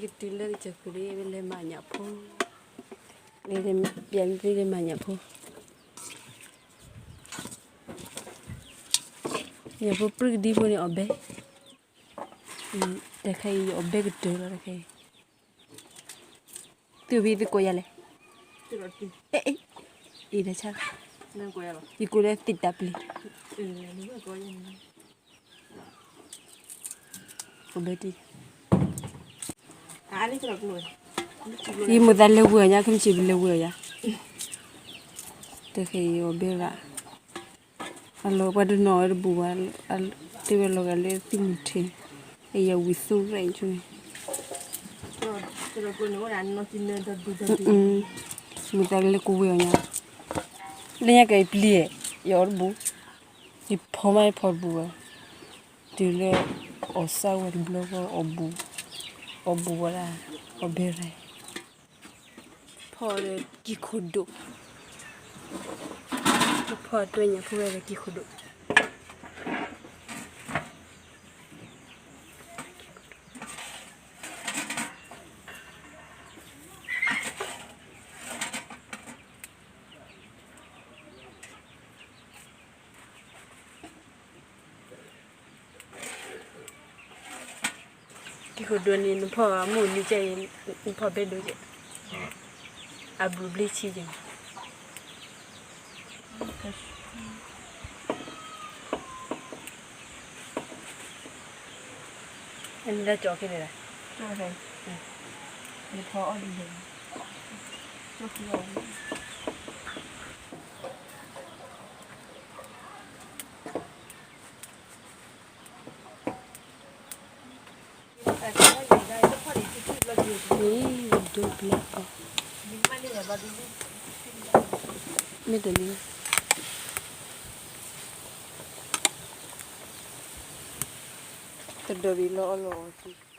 ကတုၤလၢကစၢၢ်ခိၣ်လံ ဝဲလဲၤမၤညၣ်ဖိ, ဝဲလဲၤမၤညၣ်ဖိ, ညၣ်ဖိပြံကဒံဖိန့ၣ်အီၣ်ဘဲ, တၢ်ခဲအံၤယအီၣ်ဘဲကတၢၢ်လီၤတၢ်ခဲအံၤ, သုဖံသုကိးယၤလဲၣ်, အ့ၣ်, အ့ၣ်တၢ်ဆါ, ယကိးလၢသ့ၣ်တၢ်ပျ့ၤ ယမိၢ်သးလဲၤဝဲအီၤညါ ခဲမုၢ်ဆ့ၣ်ပလဲၤဝဲအီၤယါ, တၢ်ခဲအံၤအီၣ်ဘဲရၣ်, အလီၤပှၤတနီၤဝဲတဘူးဘၣ်, တဲဝဲလီၤဂာ်လၢသ့ၣ်မုၢ်ထံ, အယၤဝံၤသူရဲၣ်ဆိန့ၣ်, မိၢ်သးကလဲၤကဝဲအီၤညါ, လၢညါက့ၤပျံၤ, ယအီၣ်တဘူး, ယဖီမးယဖီတဘူးဘၣ်, တုၤလၢအီၣ်စၢ်ဝဲတဘျီဃီ, အီၣ်ဘူးဝဲဒၣ်, အီၣ်ဘဲရၣ်, ဖီဒီးကံၢ်ခိၣ်ဒိၣ်, ဖီတွဲညၣ်ဖိဝဲဒီးကံၢ်ခိၣ်ဒိၣ်. ကံၢ်ခိၣ်ဒိၣ်န့ၣ် နဖီမုၢ်နံၤကဲအံၤ, နဖီဘဲဒိၣ်ကဲ, အဘူးဘျ့ဆံကဲ, အန့ၣ်လၢကၠီၤခဲလၢာ်, နဖီအီၣ်ဒ်လဲၣ်, ဒိဘျီအီၤ, မ့ၢ်တလံ, တဒီးဘ့ၣ်လီၤအီၣ်လီၤအီၤ